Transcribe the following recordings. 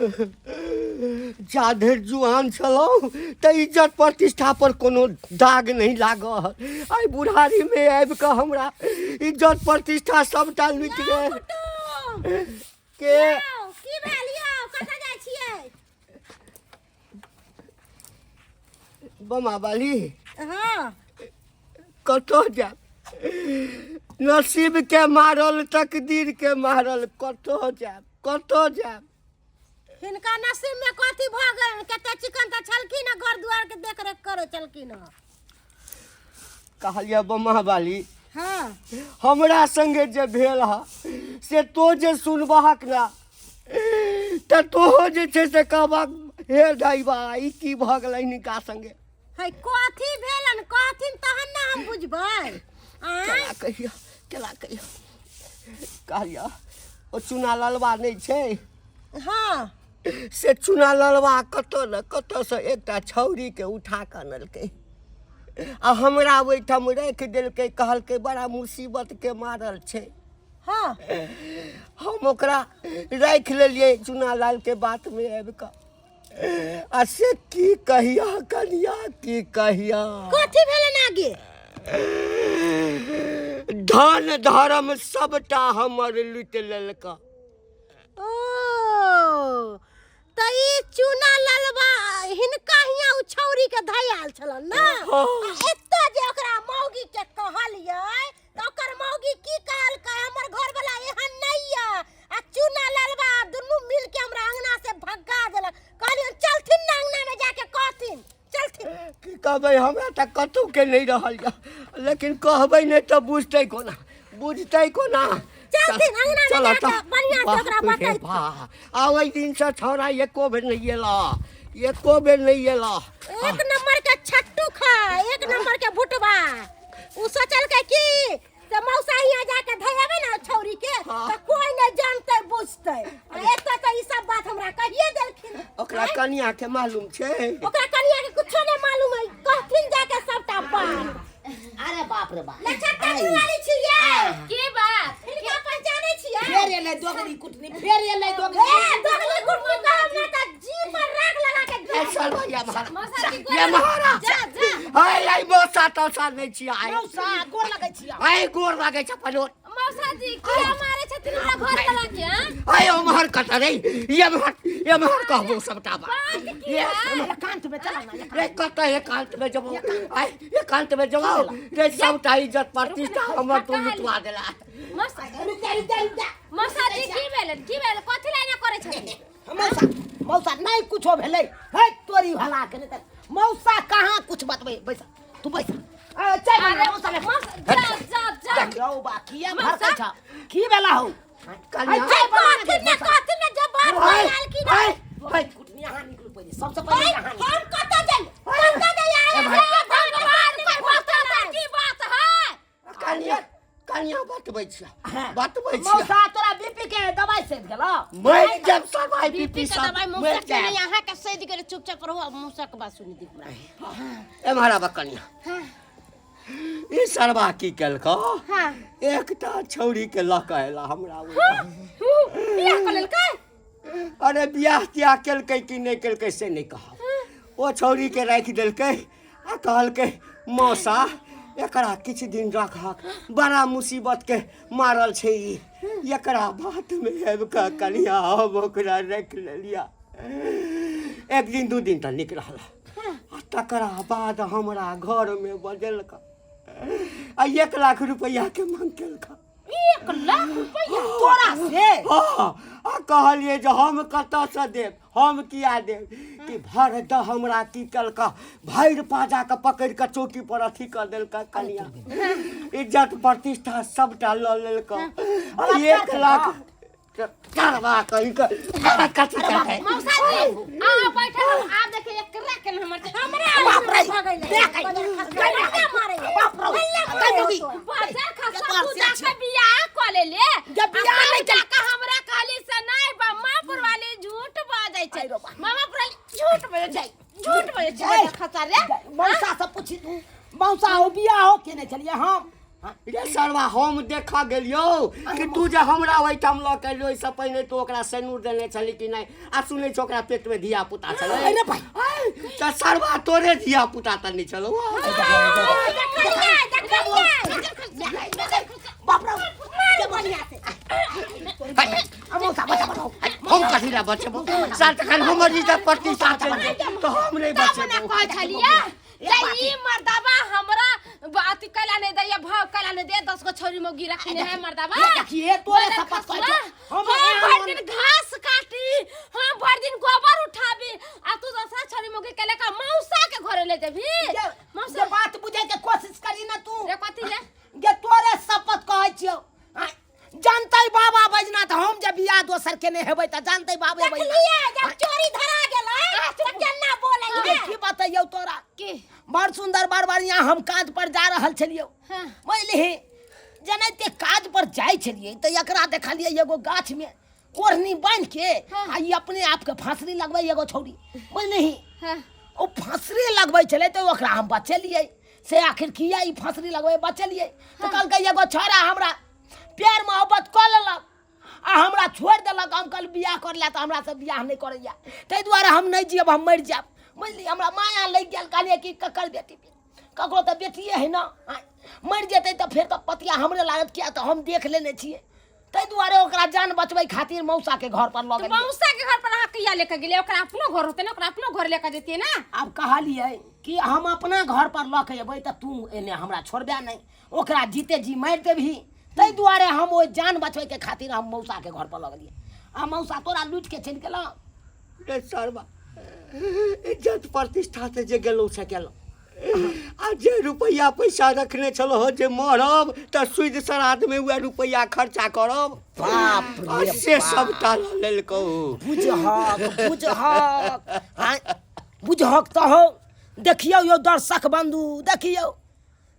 जा धरि जुआन छलहुँ तऽ इज्जत प्रतिष्ठा पर कोनो दाग नहि लागल। आइ बुढ़ारीमे आबि कऽ हमरा इज्जत प्रतिष्ठा सबटा लुटि गेल। के की भेल यौ? कतऽ जाइ छियै? बमा बाली। हँ। कतऽ जायब? नसीब के मारल, तकदीर के मारल, कतऽ जायब, कतऽ जायब? हिनका नसीब में कथी भऽ गेल? कते चिकन तऽ छलखिन हँ, घर दुआर के देख रेख करै छलखिन हँ। कहलियै बमा बाली। हँ। हमरा संगे जे भेल ह से तो जे सुनबहक ना तऽ तोहो जे छै से कहबक, हे दैबा, ई की भऽ गेलै हिनका संगे? है, कथी भेलन? कहथिन तहन ने हम बुझबै। आँय? केना कहियो, केना कहियो? कहलियै ओ चूना ललबा नहि छै? हँ। से चूना ललबा कतऽ ने कतऽसँ एकटा छौड़ीके उठा कऽ अनलकै आ हमरा ओहिठाम राखि देलकै। कहलकै बड़ा मुसीबतके मारल छै। हँ। हम ओकरा राखि लेलियै चूना लालके बातमे आबि कऽ। आ से की कहिया कनिया, की कहिया? कथी भेलन आगे? धन धर्म सबटा हमर लुटि लेलक। ओ तऽ ई चूना ललबा हिनका हियाँ उ छौरी के धयाल छलन ना? हाँ। आ एतऽ जे ओकरा मौगी के कहलियै तऽ ओकर मौगी की कहलकै? हमर घरवला एहन नहि यऽ। आ चूना ललबा दुनू मिल के हमरा अंगना से भगा देलक। कहलियनि चलथिन ने अंगना में जाके कहथिन, चलथिन। की कहबै, हमरा तऽ कतहु के नहि रहल यऽ, लेकिन कहबै नहि तऽ बुझतै कोना, बुझतै कोना? चलथिन अंगना में। चल जाके तऽ। बढ़िआँ से ओकरा बाप रे बतैथिन। बा, आ ओहि दिनसँ छौड़ा एको बेर नहि एला, एको बेर नहि एला। एक नंबर के छट्टू खा, एक नंबर के भुटबा। उ सोचलकै कि से मौसा हियाँ जाके धैयाबे ने छौरी के। हाँ। तऽ कोई नहि जानतै बुझतै। आ एतऽ तऽ ई सब बात हमरा कहिए देलखिन। ओकरा कनिया के मालूम छै? ओकरा कनिया के कुछो नहि मालूम है। कहथिन जाके सबटा बात। अरे बाप रे बाप! लछट्टा वाली छियै। की बात? हिनका पहचानै छियै? फेर एलै दोगली कुटनी, फेर एलै दोगली। ए, दोगली कुटनी कहब ना तऽ जी पर राख लगा के ए, चल भैया महाराज। मौसा जी, ये महाराज। जा जा। आइ आइ मौसा तौसा नहि छी आइ। मौसा, गोर लगै छियै। आइ गोर लागै छै पनो। मौसा जी, किया मारे छथिन हमरा घर वाला के? हाँ? आइ ओम्हर कतऽ रे? एम्हर, एम्हर कहबो सबटा बात। बात की ये है? एकांत में चला ना। रे, कतऽ एकांत में जबो? आइ एकांत में जबो रे? सबटा इज्जत प्रतिष्ठा हमर तू लुटवा देला। मौसा। रुक जा, रुक जा, रुक जा। मौसा जी, की भेलन, की भेल? कथी ला एना करै छथिन? मौसा, मौसा, नहीं कुछो भेलै हे। तोरी भला के नहीं तऽ मौसा कहाँ कुछ बतबै। बैसा, तू बैसा। ए, चाय बना। अरे मौसा ले। मौसा, जा जा जा। यौ बा, किया भड़कै छ? की भेला हौ? कनिया। चाय बना कहथिन दे, ने मौसा। कहथिन ने जे बात आइ आयल की आइ आइ कुटनी, यहाँ निकलू पहिले, सबसे पहिले यहाँ निकलू। हम कतऽ जाइ, कतऽ जाइ? ए भाई। भगवान के भरोसा की बात है? कनिया, कनिया, बतबै छियै। हाँ। बतबै छियै। मौसा, तोरा बीपी के दवाई सेद गेलो? मरि जायब सब आइ। बीपी बीपी के सब दवाई मौसा मरि के जायब। नहीं, अहाँ के सैद गेल। चुपचाप रहो, अब मौसा के बात सुनि दी हमरा। एम्हर आबऽ कनिया। ई सरबा की केलको? हाँ। एकटा छौड़ी के लऽ कऽ एला हमरा ओहिठाम। बियाह कऽ लेलकै? अरे, बियाह तियाह केलकै कि नहि केलकै से नहि कहब। ओ छौड़ी के राखि देलकै आ कहलकै, मौसा, एकरा किछु दिन रखहक, बड़ा मुसीबत के मारल छै ई। एकरा बातमे आबि कऽ कनिया हम ओकरा राखि लेलिया। एक दिन दू दिन तऽ नीक रहल आ तकरा बाद हमरा घरमे बजेलक आ 1 लाख रुपैआके मांग केलक। 1 लाख रुपैआ? तोरा से? हँ। आ कहलियै जे हम कतऽसँ देब, हम किया देब? कि भर दऽ हमरा की केलक, भरि पाजा के पकड़ि कऽ चौकी पर अथी कऽ देलक कनिया। इज्जत प्रतिष्ठा सबटा लऽ लेलक आ 1 लाख करबा कहि कऽ कथी करतै? मौसा जी, अहाँ बैठल रहू। आब देखियौ एकरा के हमर हमरा बाप रे! भऽ गेलै। देख, हल्ला मारै। बाप रे! हल्ला मोगी। बाजार खसा तोहर तू से जाके बियाह कऽ लेले। जब बियाह आ नहि तब जाके हमरा कहली से नहीं बा। मामा पुरवाली झूठ बाजै छै। आइ रो बा। मामा पुरवाली झूठ बाजै छै, झूठ बाजै छै। बाजार खसा रे। मौसा से पूछी तू। मौसा हो, बियाह हो केने छलियै हम? रे सरवा, हम देखऽ गेलियौ कि तू जे हमरा ओहिठाम लऽ के एलियौ, ओहिसँ पहिने तू ओकरा सेनूर देने छली कि नहि? आ सुनै छौ ओकरा पेटमे धिया पुता छलै। अरे भाई। तऽ सरवा, तोरे धिया पुता तऽ नहि छलौ? देखलियै, देखलियै। बाप रे। मार बढ़िया से। अब मौसा, बचा, बचाओ। हम कथी लए बचेबौ साल? तखन हमर इज्जत प्रतिष्ठा चलि गेल तऽ हम नहि तब ने बचेबौ। कहै छलियै जे ई मर्दाबा हमरा अथी कैला नहि दैया, भाव कैला नहि दैया, 10 गो छौरी मौगी रखने है मर्दाबा। ये देखिए, तोरे शपथ कहै छौ। हम हम भरि दिन घास काटी, हम भरि दिन गोबर उठाबी आ तू दोसरा छौरी मौगी के लेकर मौसा के घरे ले जेबी? जे मौसा जे बात बुझे के कोशिश करी ना तू। रे, कथी ले? जे तोरे शपथ कहै छियौ। आँय, जानतै बाबा बैजनाथ, हम जे बियाह दोसर केने हेबै तऽ जानतै बाबे बैजनाथ। देखलियै, जब चोरी धरा गेलै तऽ केना बोलै ये है। की बतैयौ तोरा? की? बड़ सुंदर, बड़ बढ़िया हम काज पर जा रहल छलियौ। बुझलिही, जेनाहिते काज पर जाइ छलियै तऽ एकरा देखलियै एगो गाछ में ओढ़नी बान्हि के आ ई अपने आपके फांसरी लगबै एगो छौड़ी, बुझलिही। ओ फांसरी लगबै छलै तऽ ओकरा हम बचेलियै से आखिर किया ई फांसरी लगबै? बचेलियै तऽ कहलकै एगो छौड़ा हमरा प्यार मोहब्बत कऽ लेलक आ हमरा छोड़ि देलक। हम कहल बियाह कर ले, तऽ हमरा से बियाह नहि करैया, ताहि दुआरे हम नहि जियब, हम मरि जायब। बुझलियै, हमरा माया लागि गेल। कहलियै कि ककर बेटी? ककरो तऽ बेटिए है ने। आँय, मरि जेतै तऽ फेर तऽ पतिया हमरे लागत, किया तऽ हम देख लेने छियै। ताहि दुआरे ओकरा जान बचबै खातिर मौसाके घर पर लऽ गेलियै। मौसा के घर पर अहाँ किया लेके गेलियै? ओकरा अपनो घर होतै ने, ओकरा अपनो घर लेके जैतियै ने। आब कहलियै कि हम अपना घर पर लऽ के एबै तऽ तू एने हमरा छोड़बे नहि, ओकरा जीते जी मारि देबही। ताहि दुआरे हम ओहि जान बचबैके खातिर हम मौसाके घर पर लऽ गेलियै आ मौसा तोरा लूटि के चलि गेलौ। रे सरवा, इज्जत प्रतिष्ठा से जे गेलहुँ से गेलहुँ, आ जे रुपैआ पैसा रखने छलहुँ हँ जे मरब तऽ सुदि श्राद्धमे उएह रुपैआ खर्चा करब, बाप आ रे से बाप। सबटा लऽ लेलकौ। बुझहक, बुझहक, आँय, बुझहक तऽ हौ। देखियौ यौ दर्शक बंधु, देखियौ,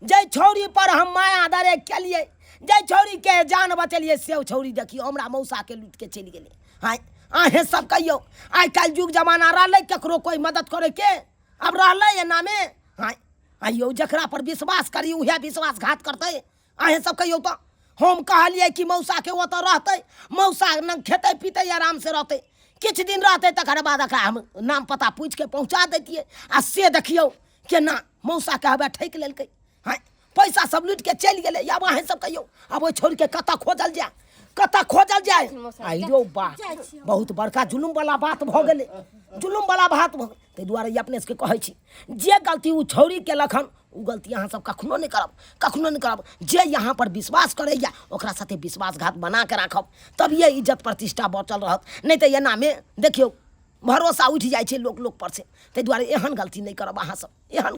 जाहि छौड़ी पर हम माया दरे केलियै, जाहि छौड़ीके जान बचेलियै, से ओ छौड़ी देखियौ हमरा मौसाके लूटिके चलि गेलै। आँय, अहेँ सब कहियौ, आइ काल्हि युग जमाना रहलै ककरो कोइ मदद करैके? आब रहलै एनामे? आँय आँय यौ, जकरा पर विश्वास करी उएह विश्वासघात करतै। अहेँ सब कहियौ तऽ, हम कहलियै कि मौसाके ओतऽ रहतै, मौसा लग खेतै पीतै, आरामसँ रहतै, किछु दिन रहतै, तकर बाद एकरा हम नाम पता पूछिके पहुँचा दैतियै, आ से देखियौ केना मौसाके हवे ठकि लेलकै। हँ, पैसा सब लूटि के चलि गेलै। आब अहेँ सब कहियौ, आब ओहि छोड़िके कतऽ खोजल जाय, कतऽ खोजल जाय? आइयो बा, बहुत बड़का जुलुम वाला बात भऽ गेलै, जुलुम वाला बात भऽ गेलै। ताहि दुआरे ई अपने सबके कहै छी, जे गलती ओ छौड़ी केलक हन ओ गलती अहाँ सब कखनो नहि करब, कखनो नहि करब। जे यहाँ पर विश्वास करैया ओकरा साथे विश्वासघात बना के राखब, तभिए इज्जत प्रतिष्ठा बचल रहत, नहि तऽ एनामे देखियौ भरोसा उठि जाइ छै लोक लोक पर से। ताहि दुआरे एहन गलती नहि करब अहाँ सब, एहन।